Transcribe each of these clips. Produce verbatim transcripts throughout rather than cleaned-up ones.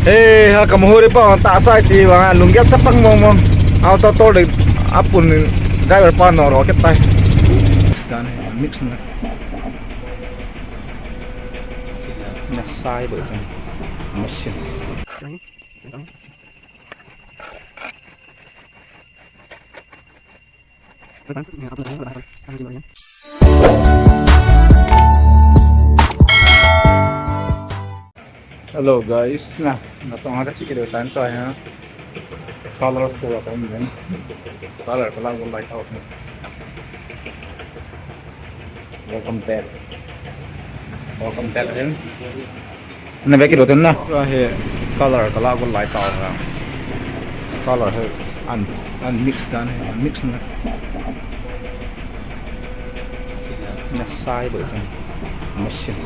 He, ha, ka Muhuri pa, ta sai ti vang, lunggel chapang mong mong. Auto tol de, apun driver pa no ro ke tai. Mix tan, mix na. Na sai bo chan. Machine. Hello guys, na, natong ha kache kit u tan tua hi. Color store a ka um in. Color, color, go light out. Welcome back. Welcome back again. Na ve kit u tin na. Tua hi color, color go light out ha. Color hi an, an mix tan hi, an mix na. Na sai bo chan. Machine.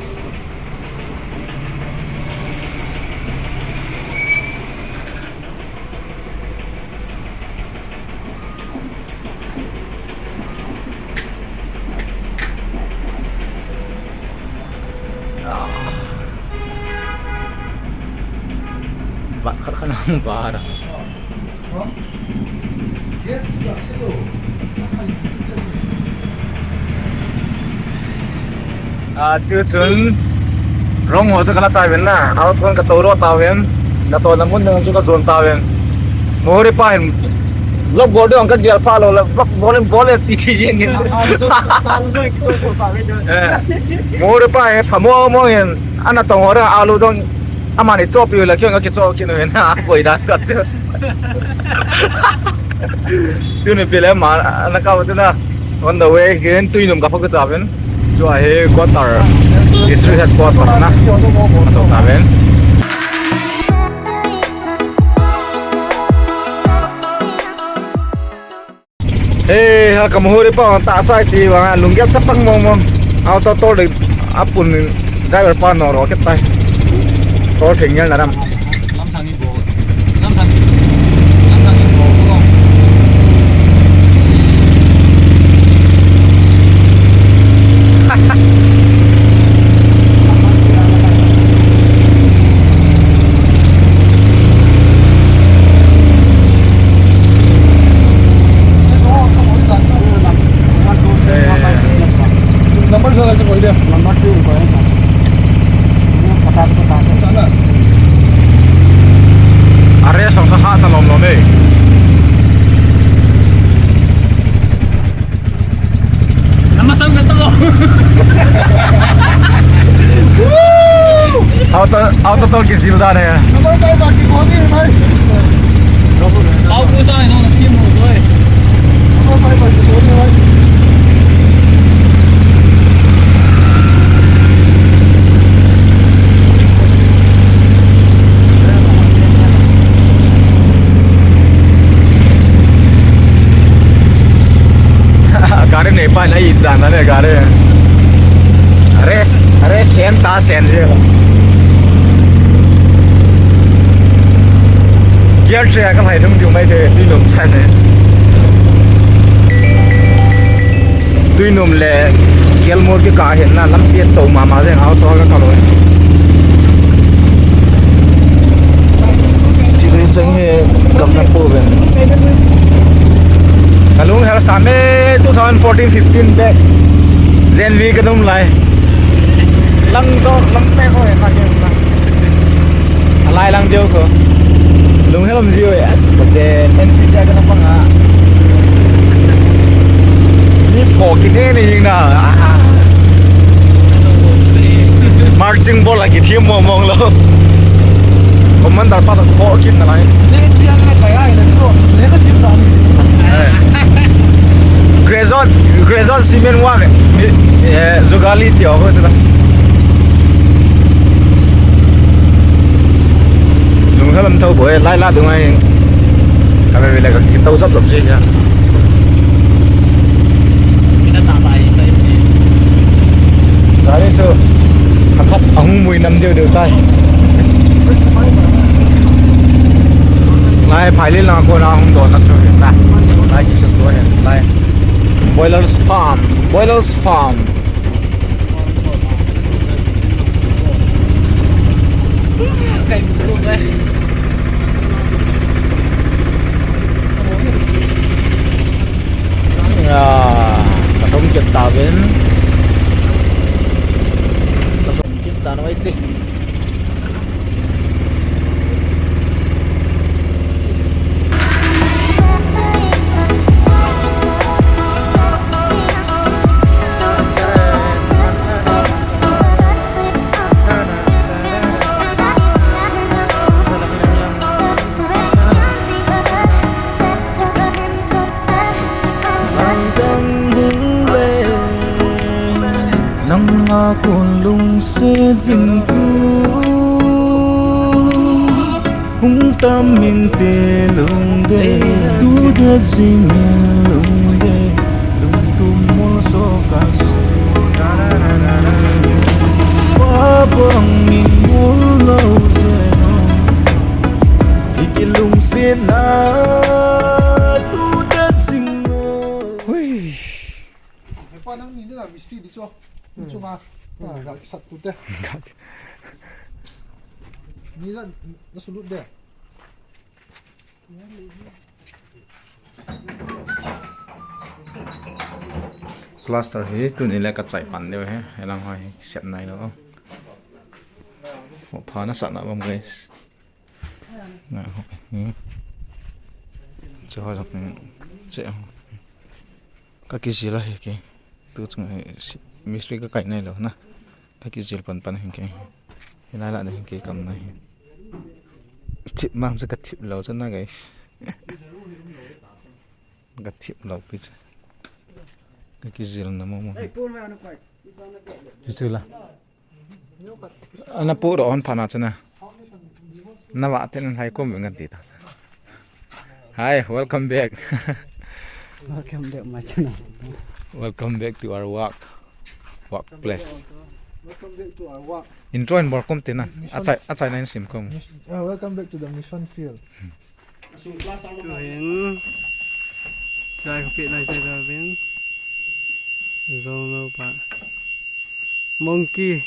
Vat khat khat nang vara. A, tu chun rong ho chu kala chai ven na, a, kon ka to ro ta ven, na to na mun na chu ka jon ta ven. Muhuri pa hin vlog bol ding ka gel pha lou le, vlog bol in bol le ti ti jeng in. Eh, Muhuri pa hin phamo mo hin, ana tong ho ra alu dong, amani chopi u le kyo nga ki cho ki no hin, a, boi dan chat chu. Tuni pile ma, ana ka vat na. On the way, hin Tuinum ka phok ta ven. Tua hi quarter, district headquarter na. Ato ta ven. He, ha, ka Muhuri pa, ta sai ti vang, lunggel chapang mong mong. Auto tol de, apun driver pa no ro ke tai. Tol theng ngel na ram. Lamthang i bol. Lamthang i, lamthang i bol ko. Number sa lagi ko dia. Number two ko dia. Arrest ang kaha ta lom lom eh. Namasang ka to. Auto, auto tol kisil da ne. Number five baki ko ni bhai. Au ko sa no team ho so eh. Number five baki ko ni bhai. Gari nei pa na i dan na le gari. Race, race sen ta sen je. Gear tre ka lai lung diu mai the, Tuinum chan ne. Tuinum le Kelmul kikah hin na lampi to mama jeng auto ka ka loi. Chi dei chang he gam na po ven. Ka lung hel sa me two thousand fourteen fifteen back. Gen V ka num lai. Lang to, lang pe ko he ka he. Alai lang diu ko. Lunghelom jiu, yes, kate N C C a kana pang a. Ni pho kine ni hing na. Marching ball a kithem mong mong lou. Commander pa to pho kin na lai. Grayzone, Grayzone cement wall. Eh, Zugali ti ho chu. Lunghelom tho bo e, lai la dunga hin. Ka ve ve le ka kitho sap sap ji ka. Ina ta ta i sai. Gari chu. Ka phat ahung mui nam deu deu tai. Lai phai le la ko na hung do na chu na. Lai ki sap to he. Lai. Boilers Farm. Boilers Farm. Kai musuh eh. Min tu hung tam min te lungdei, tu det jing lungdei, lungtum mul so ka se. Pa bang min mul lo je no, iki lungset na tu det jing lo. Hui. Hepa nang ni na mystery di cho. Chunga. Ah, ga kisat tu te. Ni la, na sulut de. Plaster hi tuni le ka chai pan deu he. Helang ho hi sep nai lo. Ho pha na sa na bam guys. Na ho. Hmm. Che ho jok ni. Che ho. Ka kijil a hi ke. Tu chung hi si-, mistri ka kai nai lo na. Ka kijil pan pan hi ke. Hi nai la na hi ke kam nai hi. Thip mang chu ka thip lo chu na guys. Ka thip lo pi chu. Ka kijil na mo mo. Chu chu la. Ana pu ro on phana chana. Na va ten lai kom ngan ti ta. Hi, welcome back. Welcome back my channel. Welcome back to our work, workplace. Welcome back to our work. Intro in bol kom tina. Mission. Achai, achai na in sim kom. Mission, uh, welcome back to the mission field. Tu hin. Chai ko pe lai chai da bin. Zong lo pa. Monkey.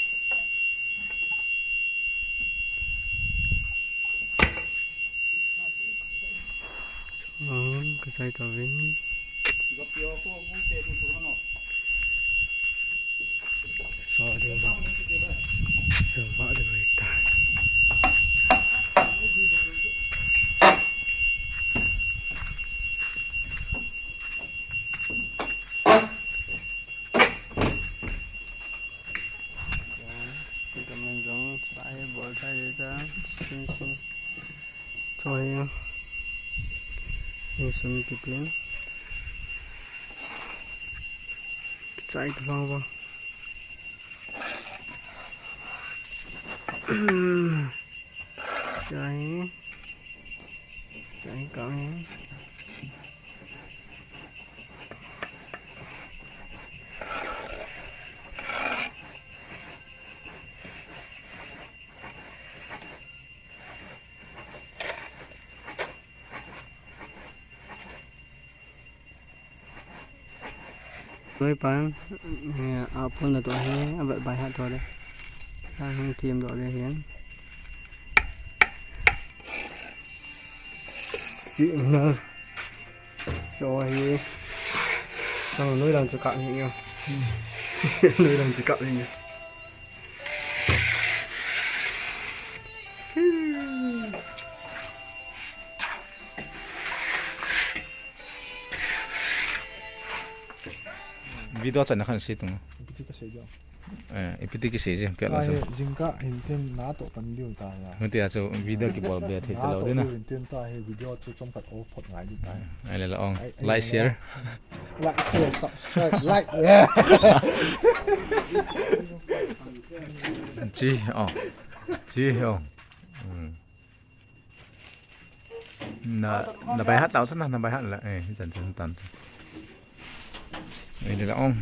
Oh, ka chai ta vin. So de ba. So ba de ba ta. Ita man jong chai bol chai de ta. Sin sin. Choi. Insung kitin. Chai tu bang bang. Chai. Chai kang. Noi pan, eh, a pun na to he, a bai hat to de. A hung tim do de hian. Signal. So hi. So noi lang chu kap hi nge. Noi lang chu kap hi nge. Video chan na khan si tung. Ipi ti ka sei diam. Eh, ipi ti ki sei je, ke la. Ai, jingkah hin tin na to pan diu ta ya. Hung ti a chu video ki bol be thei ta lo ding na. Na to diu hin tin ta hi video chu chomkhat off phot ngai diu ta. Ai le la ong. Ai, ai, like, share. Like, share, subscribe, like, yeah. Chi, oh. Chi, oh. Hmm. Na, na bai hat tau sana, na bai hat la. Eh, jan jan tan. Eh, le la ong.